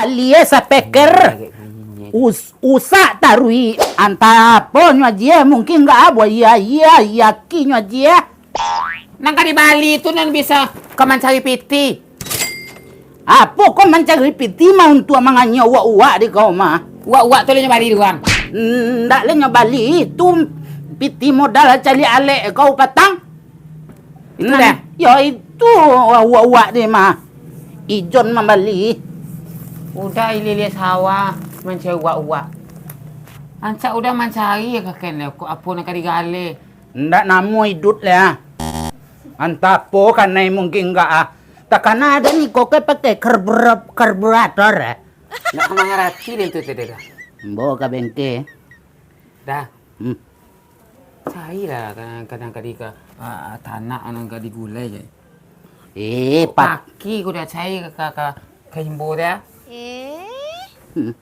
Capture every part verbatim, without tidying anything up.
Alie sapeker. Us-, usak taruih. Antah apo nyo aje, mungkin gak buah iya, iya, iya ki nyo aje. Nan ka dibali tu nan bisa ka mancari piti. Apo ko mancari piti mah untuak manganyia uwak-uwak di kau mah? Uwak-uwak tu lah nyo bali di urang. Ndak lah nyo bali, itu piti modal caliak alek kau patang. Itu dah? Yo itu uwak-uwak di mah. Ijon mambali. Udah ililia sawah mancari uwak-uwak. Rancak udah mancari ka ken le, ko apo nan ka digale. Ndak namuah iduik le, ah. Antah apo kanai mungkin gak, ah. Takana ado niko ke pakai karbura-, karburator, eh. Ndak mangarati den tu tadi dah. Ambo ka bengke. Dah. Hmm. Cailah kadang-kadang ka di ka, ah, tanak nan ka digulai je. Eh, pak. Paki ku dah cai ka, ka, ka himbo dah. Eh. Hmm.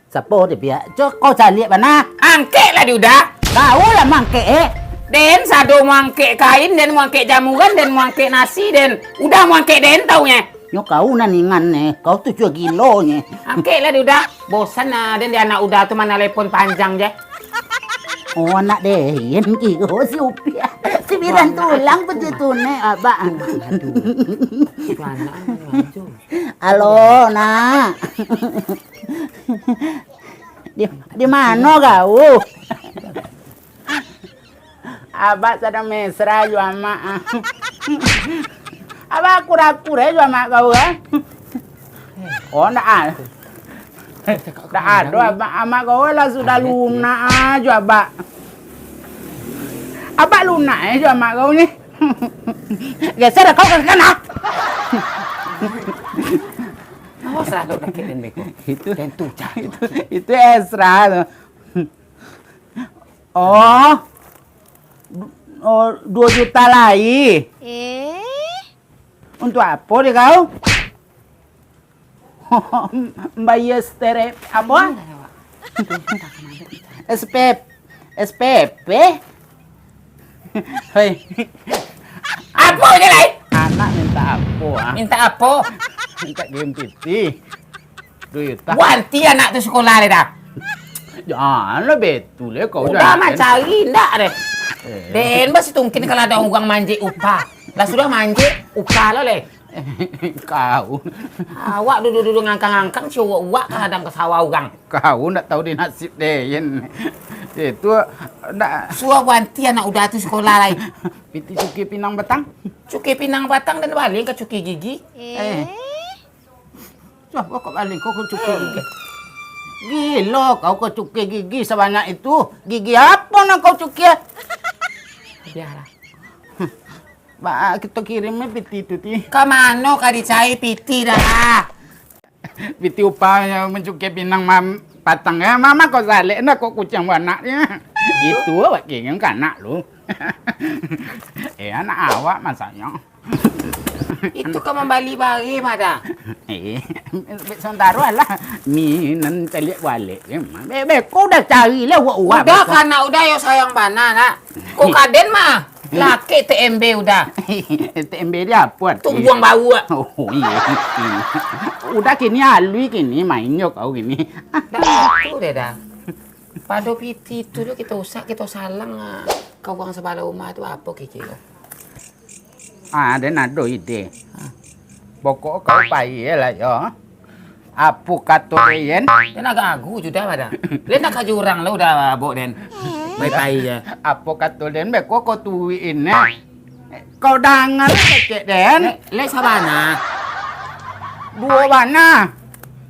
Sapo dia piak? Cok, kau caliak bana. Angkek lah di udah. Kau lah mangkek, eh. Den sado mangkek kain, den mangkek jamuran, den mangkek nasi, den. Udah mangkek den taunye. Nyo kau nan ingan ne, kau tu cua gilo nye. Angkek lah di udah. Bosan lah, den di anak udah tu manalepon panjang je. Oh, anak den, kiro si Upiak. Si Biran tulang peti tu, Nek, abak. Aduh. Itu anak anu, anjo. Halo, Nak. Di, di mano kau? Abak sadang mesra jo amak, ah. Abak kura-kura jo amak kau, ah. Oh, ndak, ah. Ndak ado, amak, amak kau lah sudah lunak, ah, jo abak. Abak lunak, eh, jo amak kau ni. Geser kau ka kanan. Awas lah, dok dakek den beko. Itu, den tucah. Itu, itu Esra tu. Oh. Du-, oh, duo juta lai. Eh? Untuak apo dek kau? Bayar sterep, apo? Iya, Wak. S P P, S P P? Hei. Apo je lai? Anak minta apo, ah? Minta apo? Minta G M P T. Duit, ah. Wanti anak tu sekolah le dah. Janganlah betul le kau. Udah dah, mah kan? Cari ndak deh. Eh. Den, bah, situngkin kalau ada urang manjek upah. Lah sudah manjek, upah lo le. Kau. Awak duduak-duduak ngangkang-ngangkang, si uwak-uwak ka ladang ka sawah urang. Kau ndak tahu di nasib den. Itu ndak. Suruah wanti anak udah tu sekolah lai. Piti cuki pinang batang. Cuki pinang batang den balian ka cuki gigi. Eh. Wah, kok balian kau ka cuki gigi? Gilo kau ka cuki gigi sabanyak itu. Gigi apo nan kau cuki? Biarlah. Ba, kito kirim piti tu ti. Ka mano ka dicari piti dah? Piti upah nan mancukia pinang mam-, patang, eh, mama kau salek, ndak kau kuciang banaknyo. Gitu awak kirim ka anak lu. Eh, anak awak masaknyo. Itu ka mambali bareh mah dah. Eh, sementara lah. Ni nan caliak bualek. Be-, beko udah cari lah uwak-uwak. Udah beko. Ka anak udah yo sayang bana nak. Ko ka den mah. Lakek T M B udah. T M B dia apo arti? Tumbuang bau, ah. Oh, iya. Udah kini alui kini, main jo kau kini. Dah, itu deh dah. Pado piti tu, tu kito usak, kito salang, ah, ka urang sabalah rumah tu apo kiro-kiro? Ah, den ado ide. Ah. Pokok kau pai lah yo. Apo kato den? Den agak agu judah pada. Den nak ka jurang lah udah abok den. Pai-pai je. Apo kato den beko kau turuik ini. Kau danga kecek den. Le, le sabana. Duo bana.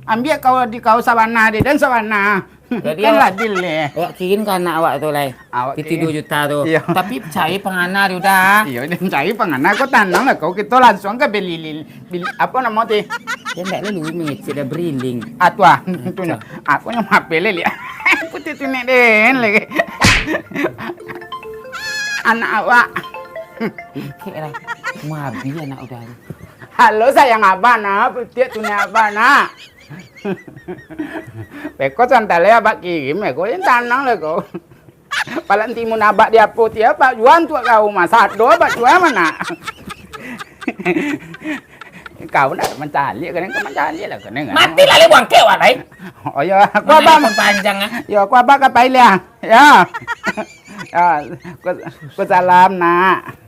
Ambiak kau di kau sabana di den sabana. Jadi kan awak, ladil le. Awak kirim ka anak awak tu lai. Awak kirim. Piti duo juta tu. Iyo. Tapi cari pangana dulu dah. Iyo, den cari pangana. Kau tanang lah kau. Kito langsuang ka beli lil-, Bil-, apo namo ti? Yo, ndak lalu mangecek dah, beriling. Ah, tu ah. Tu nyo. Apo nyo mape le, liak. Putih tu nek den lagi. Anak awak. Kek lah. Mabi anak udah ni. Halo, sayang abah nak. Putih tu nek abah nak. Beko santai le abah kirim, beko yang tanang le ko. Palan timun abak di apo ti, abak jua untuak kau mah. Sado abak jua mah nak. Kau nak mancaliak kena, kau mancaliak lah kena. Mati lah leh buangkek wak lai. Oh ya, aku abang. Panjang ah. Ya, aku abang ka pai lah. Ya. Ya, ku, ku salam nak.